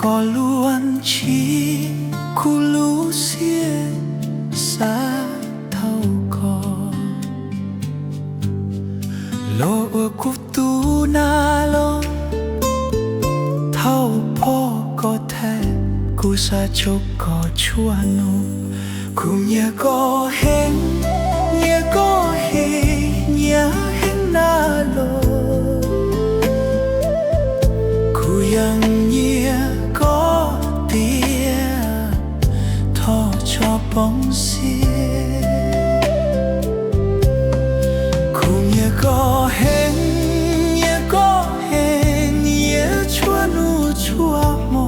Koj lub ntsis, kuv lub siab xav thauj koj. Los ua kuv tus nab los, thaum pom koj thaum, kuv xav tshuab koj txhua hnub. Kuv nyiam koj heev, nyiam koj heev, nyiam heev nab los. Kuv yeej nyiam koj tiag, thov txhob poob siab. Kuv nyiam koj heev, nyiam koj heev, nyiam txhua hnub txhua hmo.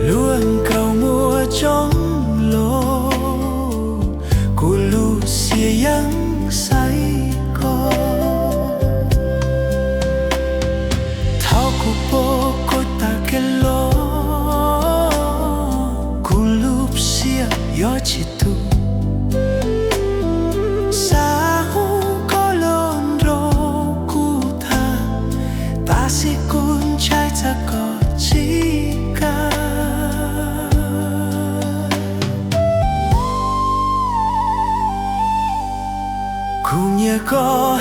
Luag nkauj muaj coob los, kuv lub siab yeej xaiv koj. Thaum kuv pom koj tav kev los, kuv lub siab yuav tsis tu. Xav hu koj los nrog kuv tham, tab sis kuv ntshai tsam koj tsis kam. Kuv nyiam koj